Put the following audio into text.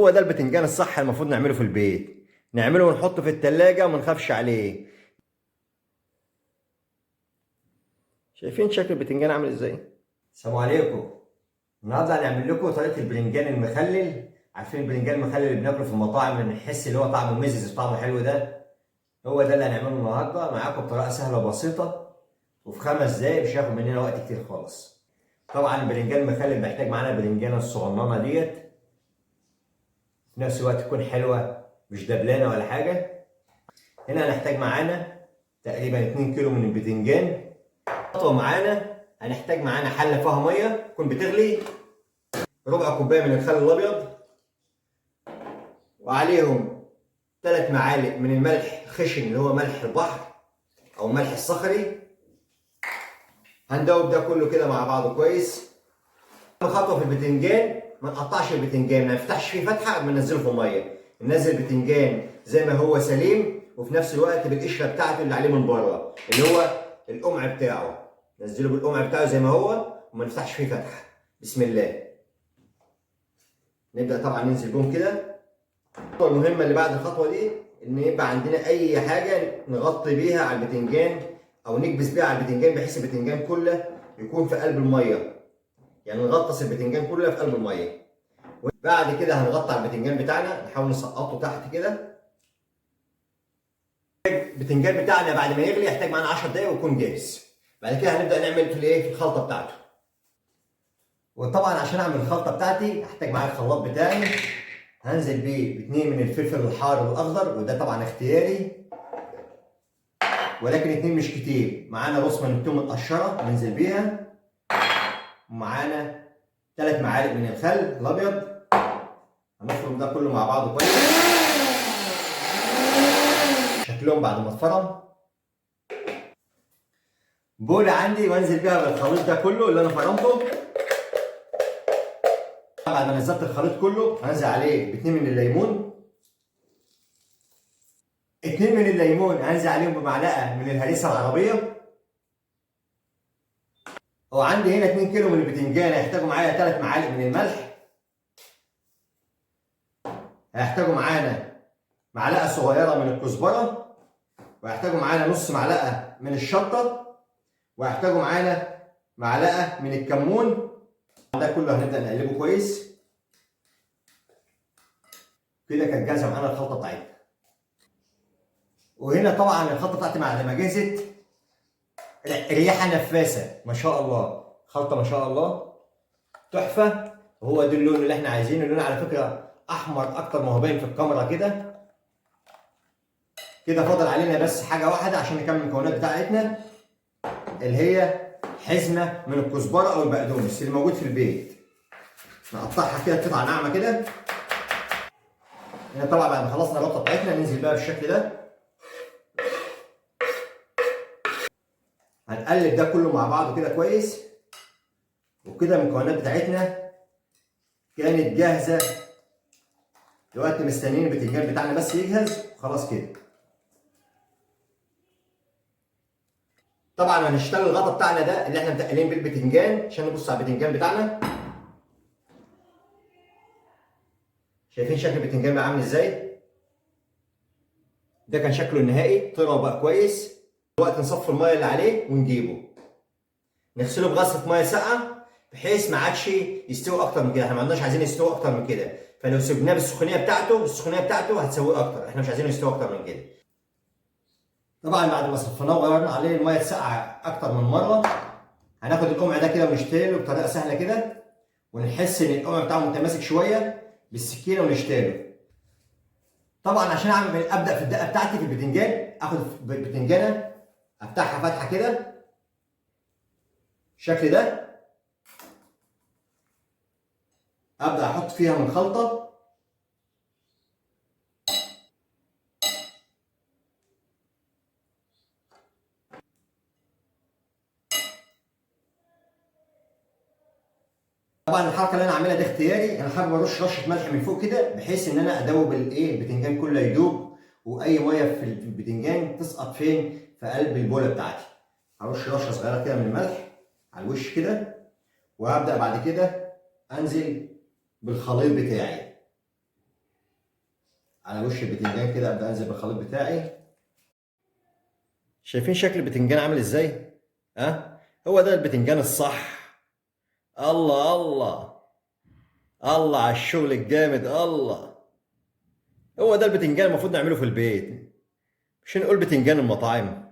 هو ده البتنجان الصح المفروض نعمله في البيت، نعمله ونحطه في التلاجة وما نخافش عليه. شايفين شكل البتنجان عامل ازاي؟ السلام عليكم. النهارده هنعمل لكم طريقه البرنجان المخلل. عارفين البرنجان المخلل اللي بناكله في المطاعم اللي بنحس اللي هو طعمه مزز وطعمه حلو ده؟ هو ده اللي هنعمله النهارده معاكم بطريقة سهلة وبسيطة وفي 5 دقايق، مش هياخد مننا وقت كتير خالص. طبعا البرنجان المخلل محتاج معانا البرنجانه الصغننه ديت، في نفس الوقت تكون حلوة مش دبلانه ولا حاجة. هنا هنحتاج معانا تقريبا 2 كيلو من البتنجان. خطوة معانا هنحتاج معانا حله فيها مية تكون بتغلي، ربع كوباية من الخل الابيض، وعليهم 3 معالق من الملح الخشن اللي هو ملح البحر او الملح الصخري. هندوب ده كله كده مع بعضه كويس. خطوة في البتنجان، ما نقطعش البتنجان، ما نفتحش فيه فتحه قبل ما ننزله في المية. ننزل البتنجان زي ما هو سليم، وفي نفس الوقت بالقشره بتاعته اللي عليه من بره اللي هو القمع بتاعه، نزله بالقمع بتاعه زي ما هو وما نفتحش فيه فتحه. بسم الله. نبدا طبعا ننزل بهم كده. الخطوة المهمة اللي بعد الخطوة دي ان يبقى عندنا اي حاجة نغطي بيها على البتنجان او نكبس بيها على البتنجان، بحيث البتنجان كله يكون في قلب المية، يعني نغطس البتنجان كله في قلب المية. وبعد كده هنغطي على البتنجان بتاعنا، نحاول نسقطه تحت كده. البتنجان بتاعنا بعد ما يغلي يحتاج معانا 10 دقايق ويكون جاهز. بعد كده هنبدا نعمل في الايه، في الخلطة بتاعته. وطبعا عشان اعمل الخلطة بتاعتي هحتاج معايا الخلاط بتاعي، هنزل بيه ب2 من الفلفل الحار والاخضر، وده طبعا اختياري ولكن 2 مش كتير. معانا رص من الثوم متقشره ننزل بيها، ومعانا 3 معالق من الخل الابيض. هنفرم ده كله مع بعضه كويس. شكلهم بعد ما اتفرم. بوله عندي وانزل بيها بالخليط ده كله اللي انا فرمته. بعد ما نزلت الخليط كله هنزل عليه ب2 من الليمون، 2 من الليمون هنزل عليهم بمعلقه من الهريسه العربية. وعندي هنا 2 كيلو من البتنجان هيحتاجوا معايا 3 معالق من الملح، هيحتاجوا معانا معلقه صغيرة من الكزبره، وهيحتاجوا معانا نص معلقه من الشطه، وهيحتاجوا معانا معلقه من الكمون. ده كله هنبدا نقلبه كويس كده. كانت جاهزة معانا الخلطة بتاعتنا. وهنا طبعا الخلطة بتاعتي بعد ما جهزت ريحه نفاسه ما شاء الله، خلطه ما شاء الله تحفة. وهو ده اللون اللي احنا عايزينه. اللون على فكرة احمر اكتر ما هو باين في الكاميرا كده. كده فاضل علينا بس حاجة واحدة عشان نكمل المكونات بتاعتنا، اللي هي حزمه من الكزبره او البقدونس اللي موجود في البيت. نقطعها كده قطع ناعمة كده. هنا طبعا بعد ما خلصنا الربطه بتاعتنا ننزل بقى بالشكل ده، هنقلب ده كله مع بعضه كده كويس. وكده المكونات بتاعتنا كانت جاهزة. دلوقتي مستنيين البتنجان بتاعنا بس يجهز وخلاص كده. طبعا هنشتغل الغطا بتاعنا ده اللي احنا متقلين بيه البتنجان عشان نبص على البتنجان بتاعنا. شايفين شكل البتنجان بقى عامل ازاي؟ ده كان شكله النهائي، طلع بقى كويس. دلوقتي نصفي المية اللي عليه ونجيبه نغسله بغسله مية ساقعه بحيث ما عادش يستوي اكتر من كده. احنا ما عندناش عايزين يستوي اكتر من كده، فلو سيبناه بالسخونيه بتاعته، السخونيه بتاعته هتسويه اكتر، احنا مش عايزينه يستوي اكتر من كده. طبعا بعد ما صفيناه وغيرنا عليه المية الساقعه اكتر من مرة، هناخد القمع ده كده ونشتله بطريقة سهلة كده، ونحس ان القمع بتاعه متماسك شوية بالسكينة ونشتله. طبعا عشان اعمل ابدا في الدقة بتاعتي في البتنجان، اخد البتنجانه افتحها فتحه كده بالشكل ده، ابدا احط فيها من خلطه. طبعا الحركة اللي انا عاملها دي اختياري، انا حابب ارش رشه ملح من فوق كده بحيث ان انا ادوب الايه البتنجان كله يدوب، واي مية في البتنجان تسقط فين؟ في قلب البوله بتاعتي. هرش رشه صغيرة كده من الملح على الوش كده، وهبدا بعد كده انزل بالخليط بتاعي. على وش البتنجان كده. ابدا انزل بالخليط بتاعي. شايفين شكل البتنجان عامل ازاي؟ ها، هو ده البتنجان الصح. الله الله الله على الشغل الجامد. الله، هو ده البتنجان المفروض نعمله في البيت، مش نقول بتنجان المطاعم.